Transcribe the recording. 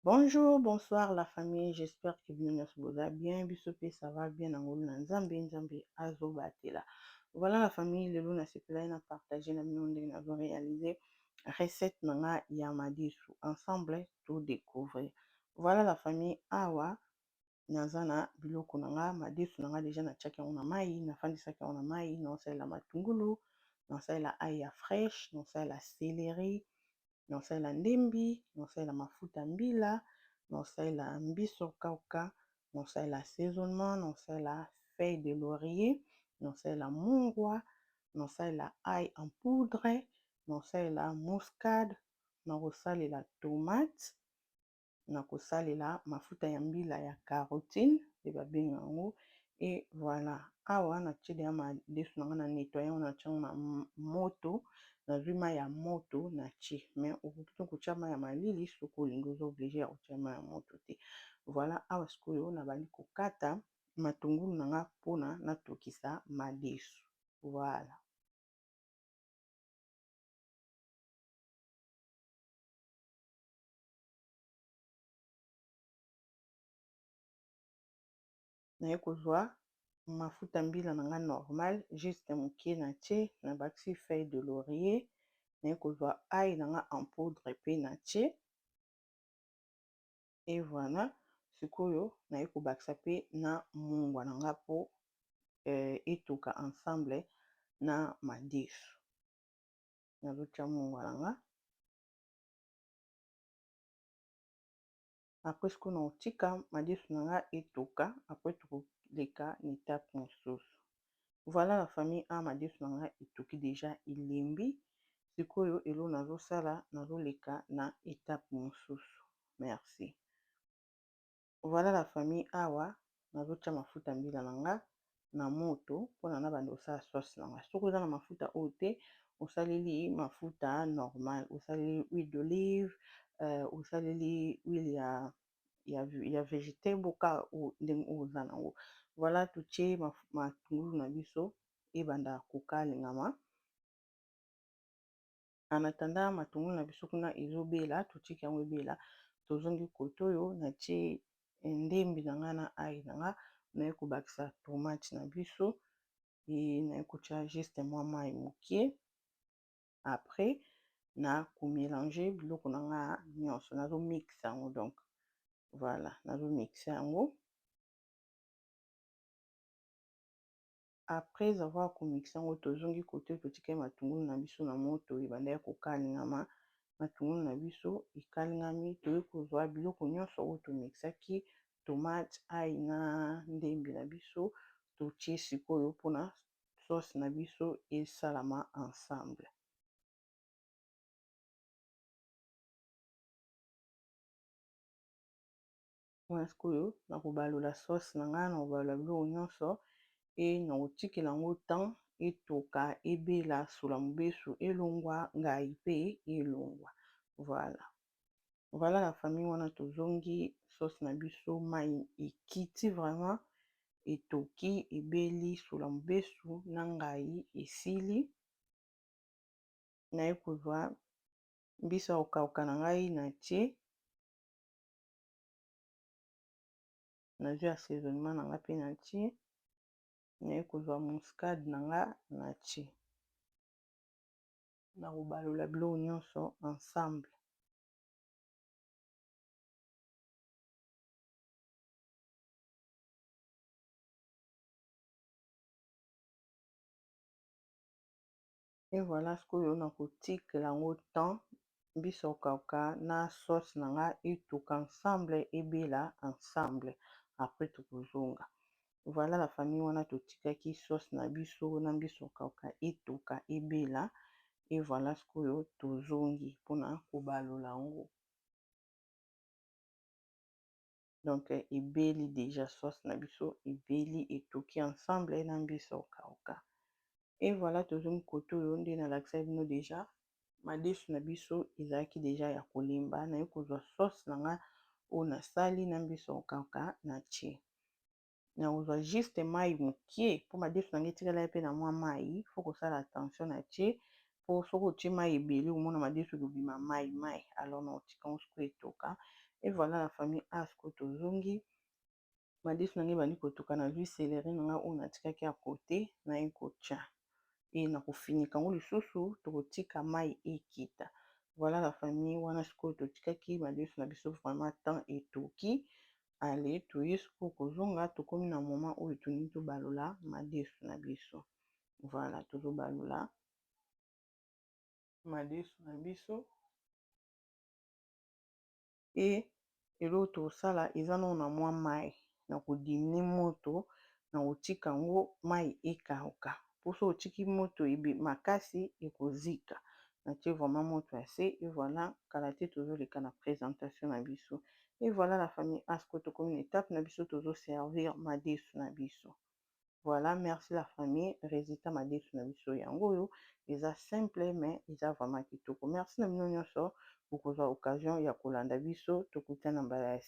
Bonjour, bonsoir la famille, j'espère que bino nyonso boza bien, biso pe ça va bien na ngolu na Nzambe, Nzambe azobatela. Voilà la famille, lelo nasepelaki na partager na bino ndenge nazo réaliser recette na nga ya madesu. Ensemble to découvrir. Voilà la famille, awa naza na biloko na nga, madesu na nga deja natiaki yango na mai, nafandisaki yango na mai, naosalela matungulu, naosalela ail ya fraîche, naosalela céleri, naosalela ndembi, naosalela mafuta mbila, naosalela mbisi kauka, naosalela assaisonnement, naosalela feuille de laurier, naosalela mungwa, naosalela ail en poudre, naosalela muscade, nakosalela tomate, nakosalela mafuta ya mbila ya carotine nde babenga yango. Et voilà, awa natie deja madesu na nga, na nettoyer yango, natie yango na moto, nazwi mai ya moto natie, mais okoki kotia mai ya malili soki olingi, oza obligé ya kotia mai ya moto te. Voilà, awa sikoyo nabandi kokata matungulu na nga mpona natokisa madesu. Voilà. Naye kozwa mafuta mbila na nga normal, juste moke natie, nabakisi feuille de laurier, naye kozwa ail na nga en poudre pe natie. Et voilà, sikoyo naye kobakisa pe na mungwa na nga po etoka ensemble na madesu. Nazotia mungwa na nga. Après sikoyo nakotika madesu na nga etoka, après tokoleka na étape mosusu. Voilà la famille, awa madesu na nga etoki deja, elembi. Sikoyo eloko nazosala, nazoleka na étape mosusu. Merci. Voilà la famille, awa nazotia mafuta mbila na nga na moto mpona na banda kosala sauce na nga. Soki oza na mafuta oyo te, osaleli mafuta normal, osaleli huile d'olive, osaleli huile ya vegetable ka ndenge oyo oza nango. Voilà, totie matungulu na biso ebanda kokalingama. En attendant matungulu na biso kuna ezobela, totiki yango ebela, tozongi kote oyo natie ndembi na nga na ail na nga, naye kobakisa tomate na biso, naye kotia juste mwa mai moke. Après na komélanger biloko na nga nyonso, nazomixe yango. Donc voilà, nazomixe yango. Après avoir komixe yango, tozongi kote totikali matungulu na biso na moto ebanda ya kokalingama. Matungulu na biso ekalingami, toyei kozwa biloko nyonso oyo tomixaki, tomate, ail na ndembi na biso, totie sikoyo mpona sauce na biso esalama ensemble. Wana sikoyo nakobalola sauce na ngai, nakobalola biloko nyonso e nakotikela yango temps etoka, ebela, solo mobesu elongwa, ngai mpe elongwa. Voilà, voilà la famille, wana tozongi sauce na biso, mai ekiti vraiment, etoki, ebeli, solo mobesu na ngai esili. Naye kozwa mbisi ya kokauka na ngai, natie, nazwi assaisonnement na nga mpe natie, naye kozwa muscade na nga, natie, nakobalola biloko nyonso ensemble. Et voilà, sikoyo nakotikela yango temps mbisi okauka na sauce na nga etoka ensemble, ebela ensemble. Après tokozonga. Voilà la famille, wana totikaki sauce na biso na mbisi okauka etoka, ebela. Et voilà, sikoyo tozongi mpona kobalola yango. Donc ebeli déjà, sauce na biso ebeli, etoki ensemble na mbisi okauka. Et voilà, tozongi kote oyo nde nalakisaki bino déjà madesu na biso ezalaki déjà ya kolemba. Naye kozwa sauce na nga oyo nasali na mbisi okauka, natie, nakozwa juste mai moke mpo madesu na ngai etikala mpe na mwa mai. Faut kosala attention na tie, mpo soki otie mai ebele, omona madesu ekobima mai mai. Alors na otika yango sikoyo etoka. Et voilà la famille, asko tozongi, madesu na ngai ebandi kotoka. Nazwi céleri na ngai oyo natikaki ya kote, naye kotya e na kofinika yango lisusu, tokotika mai ekita. Voilà la famille, wana sikoyo totikaki madesu na biso vraiment temps etoki. Ale, toye sikoyo kozonga, tokomi na moment oyo tolingi tobalola madesu na biso. Voilà, tozobalola madesu na biso. E eloko tosala eza nano na mwa mai na kodiminuer moto, na kotika yango mai ekauka. Mposo otiki moto makasi, ekozika. Natie vraiment moto ya se. Et voilà, kala te tozoleka na présentation na biso. Et voilà la famille, asko tokomi na étape na biso, tozoservir madesu na biso. Voilà, merci la famille. Résultat madesu na biso yango oyo, eza simple mais eza vraiment kitoko. Merci na bino nyonso bokozwa occasion ya kolanda biso. Tokutana mbala ya.